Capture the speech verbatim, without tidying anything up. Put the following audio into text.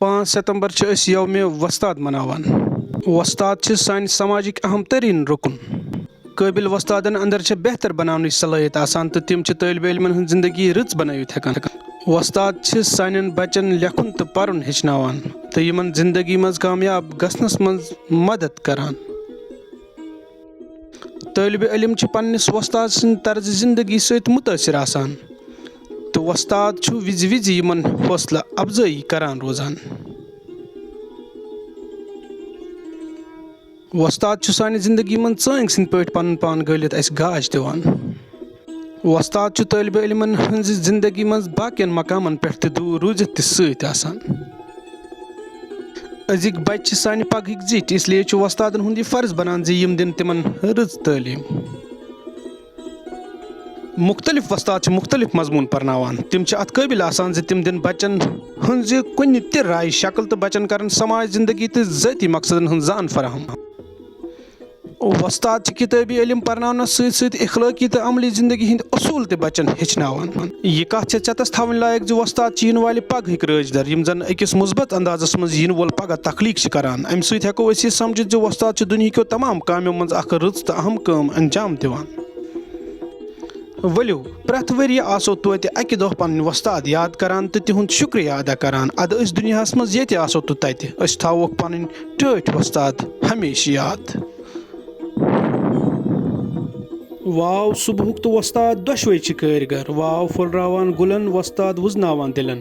پانٛژھ ستمبر چھِ أسۍ یومِ وۄستاد مناوان۔ وۄستاد چھِ سانہِ سماجٕکۍ اہم تریٖن رُکُن۔ قٲبِل وۄستادن اندر چھِ بہتر بناونٕچ صلٲحیت آسان تہٕ تِم چھِ طٲلبِ علمن ہٕنٛز زندگی رٕژ بنٲوِتھ ہٮ۪کان۔ وۄستاد چھِ سانٮ۪ن بچن لیکھُن تہٕ پرُن ہیٚچھناوان تہٕ یِمن زندگی منٛز کامیاب گژھنس منٛز مدد کران۔ طٲلبِ علم چھِ پننِس وۄستاد سٕنٛدِ طرزِ زندگی سۭتۍ مُتٲثِر آسان تہٕ وۄستاد چھُ وِزِ وِزِ یِمن حوصلہٕ افزٲیی کران روزان۔ وۄستاد چھُ سانہِ زندگی منٛز ژٲنٛگۍ سٕنٛدۍ پٲٹھۍ پنُن پان گٲلِتھ اَسہِ گاش دِوان۔ وۄستاد چھُ طٲلبِ علمن ہٕنٛزِ زندگی منٛز باقین مقامن پٮ۪ٹھ تہِ دوٗر روٗزِتھ تہِ سۭتۍ آسان۔ أزِکۍ بچہِ چھِ سانہِ پگہٕکۍ زِٹھۍ، اس لیے چھُ وۄستادن ہُنٛد یہِ فرض بنان زِ یِم دِن تِمن رٕژ تعلیٖم۔ مُختٔلِف وۄستاد چھِ مُختٔلِف مضموٗن پرناوان۔ تِم چھِ اتھ قٲبِل آسان زِ تِم دِن بچن ہٕنٛزِ کُنہِ تہِ رایہِ شکل تہٕ بچن کرن سماج زندگی تہٕ ذٲتی مقصدن ہٕنٛز زان فراہم۔ وۄستاد چھِ کِتٲبی علم پرناونس سۭتۍ سۭتۍ اخلٲقی تہٕ عملی زندگی ہٕنٛدۍ اصوٗل تہِ بچن ہیٚچھناوان۔ یہِ کتھ چھےٚ ژٮ۪تس تھاوٕنۍ لایق زِ وۄستاد چھِ یِنہٕ والہِ پگہٕکۍ رٲچھ در، یِم زن أکِس مثبت اندازس منٛز یِنہٕ وول پگاہ تخلیق چھِ کران۔ امہِ سۭتۍ ہٮ۪کو أسۍ یہِ سمجھِتھ زِ وۄستاد چھُ دُنیہکیو تمام کامیو منٛز اکھ رٕژ تہٕ اہم کٲم انجام دِوان۔ ؤلِو، پرٛٮ۪تھ ؤریہِ آسو توتہِ اَکہِ دۄہ پنٕنۍ وۄستاد یاد کران تہٕ تِہُنٛد شُکریہ ادا کران۔ ادٕ أسۍ دُنیاہس منٛز ییٚتہِ آسو تہٕ تتہِ، أسۍ تھاووکھ پنٕنۍ ٹٲٹھۍ وۄستاد ہمیشہِ یاد۔ واو صبحُک تہٕ وۄستاد دۄشوے چھِ کٲرۍ گر۔ واو پھۄلراوان گُلن، وۄستاد وُزناوان دِلن۔